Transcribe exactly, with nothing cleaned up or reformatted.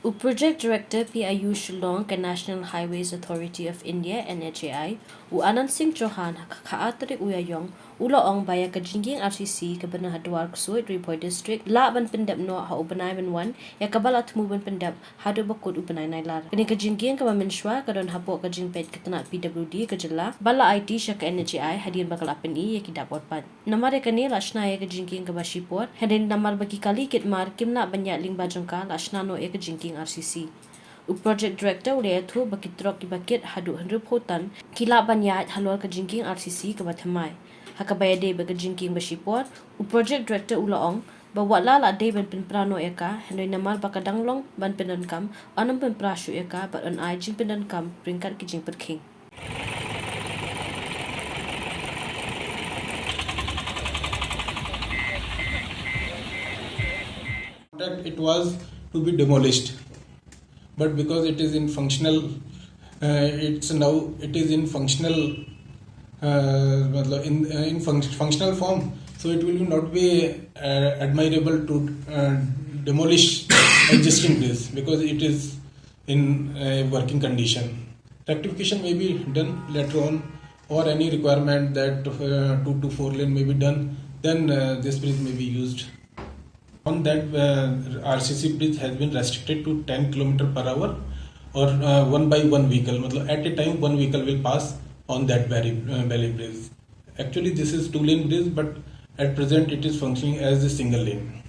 U Project Director P I U Shillong ka National Highways Authority of India, N H A I, u Anand Singh Chauhan, ha ka kha tarik u Ïaïong, u la ong ba ïa ka jingkieng R C C kaba na ha Dwar Ksuid, Ri Bhoi District, lah ban pyndep noh ha u bnai ban wan, ïa kaba la thmu ban pyndep haduh ba kut u bnai Nailar. Kane ka jingkieng kaba mynshwa ka don hapoh ka jingpeit ka tnat P W D ka jylla, ba la aiti sha ka N H A I hadien ba ka la pyni ïa ki dap wad pat. Namar ïa kane la shna ïa ka jingkieng kaba shipor, hynrei namar ba ki kali kit mar kim lah ban ïaid lyngba jong ka, la shna noh ïa ka jingkieng R C C. U Project Director u la ïathuh ba ki trok kiba kit haduh hynriewphew tan ki lah ban ïaid halor ka jingkieng R C C kaba thymmai. Ha kaba ïadei bad ka jingkieng ba shipor, u Project Director u la ong ba wat la la dei ban pynpra noh ïa ka, hynrei namar ba ka dang long ban pyndonkam, yn ym pynpra shuh ïa ka bad yn ai jingpyndonkam ryngkat ki jingpyrkhing. That it was to be demolished, but because it is in functional, uh, it's now, it is in functional, uh, matlab, in, uh, in func- functional form, so it will not be, uh, admirable to, uh, demolish existing bridge because it is in a working condition. Rectification may be done later on, or any requirement that, uh, two to four lane may be done, then, uh, this bridge may be used. On that, uh, R C C bridge has been restricted to ten kilometer per hour or, uh, one by one vehicle. Matlab, at a time, one vehicle will pass on that Bali, uh, Bali bridge. Actually, this is two lane bridge, but at present it is functioning as a single lane.